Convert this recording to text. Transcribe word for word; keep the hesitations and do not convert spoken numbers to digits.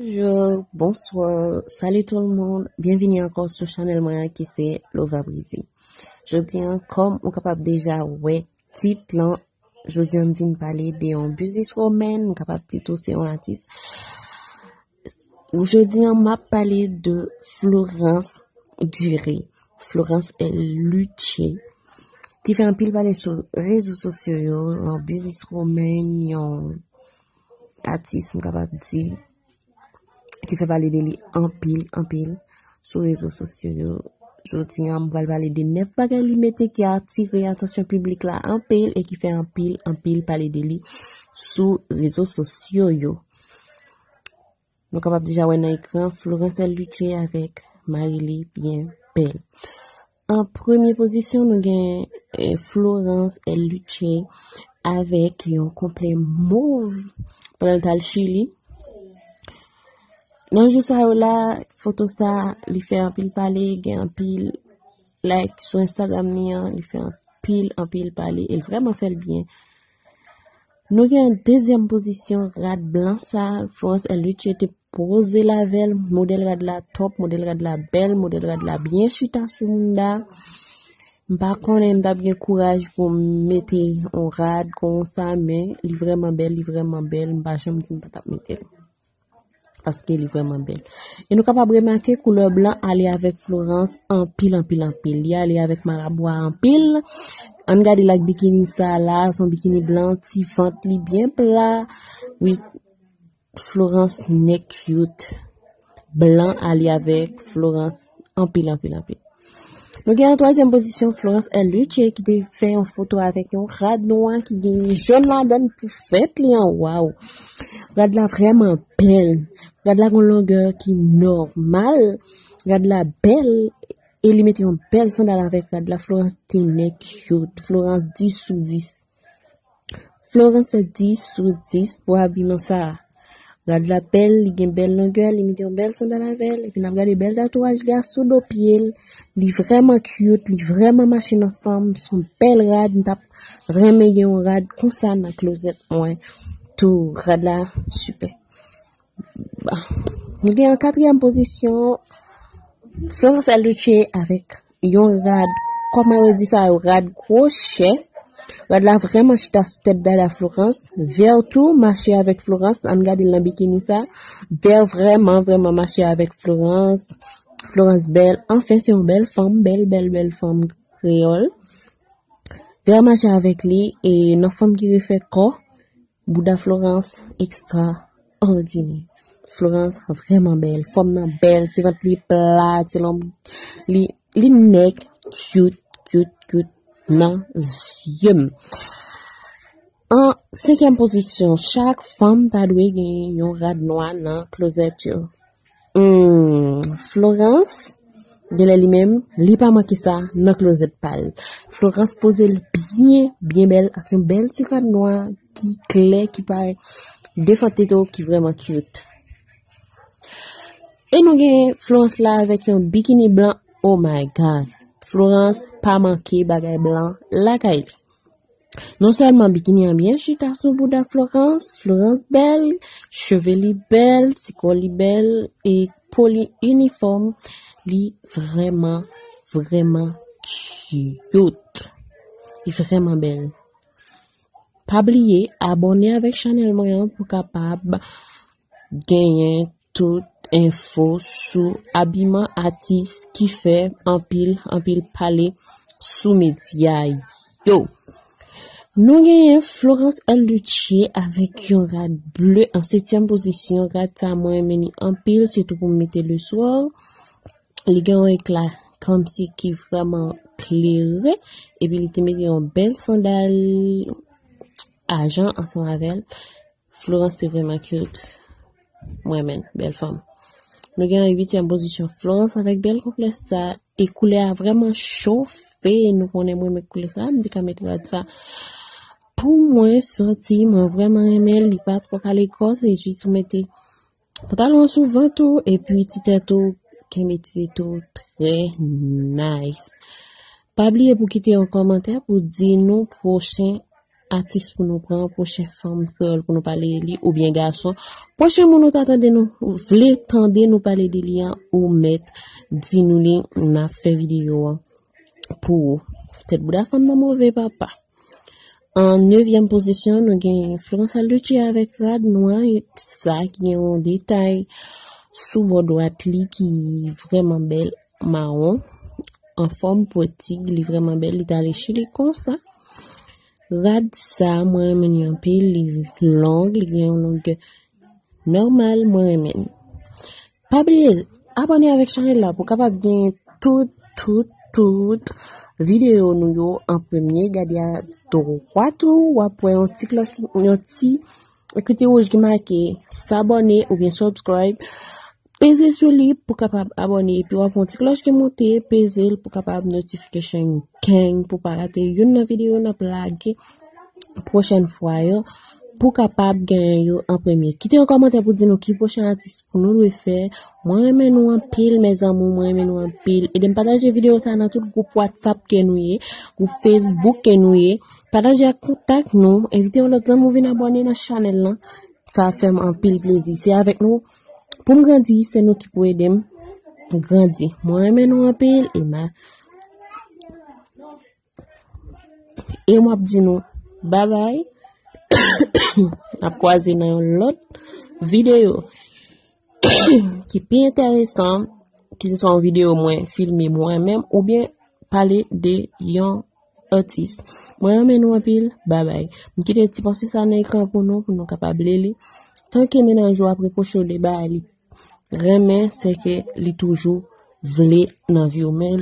Bonjou, bonswa, salut tout le monde, byenvini ankò sou chanèl mwen an ki se Lova Brize. Jodi an, kòm ou kapab deja wè tit lan, jodi an m vin pale de yon business woman, m kapab di tou se yon atis. Jodi an, m ap pale de Florence Duré, Florence L. Luce, ki fè anpil pale sou rezo sosyo yo, yon business woman, yon atis, m kapab di, ki fè pale de li anpil, anpil sou rezo sosyo yo. Jodi an, m pral pale de nèf bagay li mete ki atire atansyon piblik la anpil e ki fè anpil, anpil pale de li sou rezo sosyo yo. Nou kapab deja wè nan ekran Florence L. Luce avèk mari li byen bèl. An premye pozisyon, nou gen eh, Florence L. Luce avèk yon konplè mov pandan l t al Chili. Nan jou sa yo la, foto sa, li fè anpil pale, gen anpil like sou Instagram ni an, li fè anpil, anpil pale, e l vrèman fè l byen. Nou gen an dezyèm pozisyon, rad blan sa, Florence L. Luce te poze l avè l, modèl rad la top, modèl rad la bèl, modèl rad la byen chita sou mounda. M pa konnen m t ap gen kouraj pou m mete yon rad konsa, men li vrèman bèl, li vrèman bèl, m pa janm di m pa t ap mete l. Paske li vrèman bèl. E nou kapab remake koulè blan ale avèk Florence anpil, anpil, anpil. Li ale avèk marabou a anpil. Ann gade l ak bikini sa la, se yon bikini blan, ti vant li byen pla. Wi, Florence nèk cute. Blan ale avèk Florence anpil, anpil, anpil. Nou gen an twazyèm pozisyon Florence L. Luce ki te fè yon foto avèk yon rad nwa ki gen jòn ladan l pou fèt li an. Waw! Rad la vrèman bèl. Rad la gon longè ki nòmal. Rad la bèl. E li mete yon bèl sandal avèk rad la. Florence te nèk cute. Florence dis sou dis. Florence fè dis sou dis pou abiman sa a. Rad la bèl, li gen bèl longè, li mete yon bèl sandal avè l, epi n ap gade bèl tatouaj li a sou do pye l. Li vrèman cute, li vrèman mache nan san m, s on bèl rad, m t ap renmen gen yon rad konsa nan klozèt mwen. Tou, rad la, sipè. Bon. Nou gen an katriyèm pozisyon, Florence L. Luce avèk yon rad, kòman yo di sa, yon rad kwochè. Rad la vrèman chita sou tèt dada Florence. Vè tou mache avèk Florence. Ann gade l nan bikini sa. Vè vrèman, vrèman mache avèk Florence. Florence bèl. Anfen, se yon bèl fanm. Bèl, bèl, bèl fanm kreyòl. Vè mache avèk li. E nan fanm ki refè kò. Bouda Florence, ekstraòdinè. Florence vrèman bèl. Fòm nan bèl, ti vant li pla, ti lonb li, li nèk, cute, cute, cute nan zye m. An senkyèm pozisyon, chak fanm ta dwe gen yon rad nwa nan klozèt yo. Hmm, Florence, genlè li menm, li pa manke sa nan klozèt pa l. Florence poze l byen, byen bèl, ak yon bèl ti rad nwa ki klè, ki parèt devan tete w, ki vrèman cute. E nou gen Florence la avèk yon bikini blan, oh my God. Florence pa manke bagay blan lakay li. Non sèlman bikini an byen chita sou bouda Florence, Florence bèl, cheve li bèl, ti kò li bèl, e po li inifòm, li vrèman, vrèman cute. Li vrèman bèl. Pa bliye abòne avèk chanèl mwen an pou kapab genyen tout enfo sou abiman atis ki fè anpil, anpil pale sou medya yo. Nou genyen Florence L. Luce avèk yon rad ble an setyèm pozisyon. Rad sa mwen renmen li anpil, sitou pou m mete leswa. Li gen yon ekla kòmsi ki vrèman klere. Epi li te mete yon bèl sandal ajan ansanm avè l. Florence te vrèman cute. Mwen menm, bèl fanm. Nou gen an uityèm pozisyon Florence avèk bèl konplè sa. E koulè a vrèman chofe. Nou konnen mwen renmen koulè sa. M te ka mete rad sa. Pou mwen sòti, mwen vrèman renmen l. Li pa twò kale kò. Se jis ou mete pantalon an sou vant ou. Epi ti tèt ou. Kenbe ti tèt ou. Trè nice. Pa bliye pou kite yon kòmantè pou di nou pwochen atis pou nou pran, pwochen fanm kreyòl pou nou pale de li, oubyen gason. Pwochen moun ou ta tande nou, vle tande nou pale de li an, ou mèt di nou li, n ap fè videyo an pou ou. Tèt bouda fanm nan move papa. An nevyèm pozisyon, nou gen Florence Alducci avèk rad nwa, sa ki gen yon detay sou bò dwat li ki vrèman bèl, mawon, an fòm pwetik, li vrèman bèl, li t ale chili konsa. Rad sa, mwen renmen li anpil, li long, li gen yon longè nòmal, mwen renmen l. Pa bliye, abòne avèk chanèl la pou kapab gen tout, tout, tout videyo nou yo an premye. Gade a dwat ou, w ap wè yon ti klòch, yon ti ekriti wouj ki make s'abonner oubyen subscribe. Peze sou li pou kapab abòne, epi w ap wè yon ti klòch ki monte, peze l pou kapab notification gang, pou pa rate youn nan videyo n ap lage pwochèn fwa yo, pou kapab genyen yo an premye. Kite yon kòmantè pou di nou ki pwochen atis pou nou dwe fè. Mwen renmen nou anpil, mes amours, mwen renmen nou anpil. Ede m pataje videyo sa nan tout gwoup WhatsApp ke nou ye, gwoup Facebook ke nou ye. Pataje ak kontak nou, envite yon lòt zanmi w vin abòne nan chanèl lan. Sa ap fè m anpil plezi. Se avèk nou pou m grandi, se nou ki pou ede m grandi. Mwen renmen nou anpil, e ma, e m ap di nou babay. N ap kwaze nan yon lòt videyo ki pi enteresan, ki se swa yon videyo mwen filme mwen menm, oubyen pale de yon atis. Mwen renmen nou anpil, babay. M kite ti panse sa nan ekran pou nou, pou nou kapab li li. Tanke mennaj ou ap repwoche w de bagay li renmen, se ke li toujou vle nan vi w. Men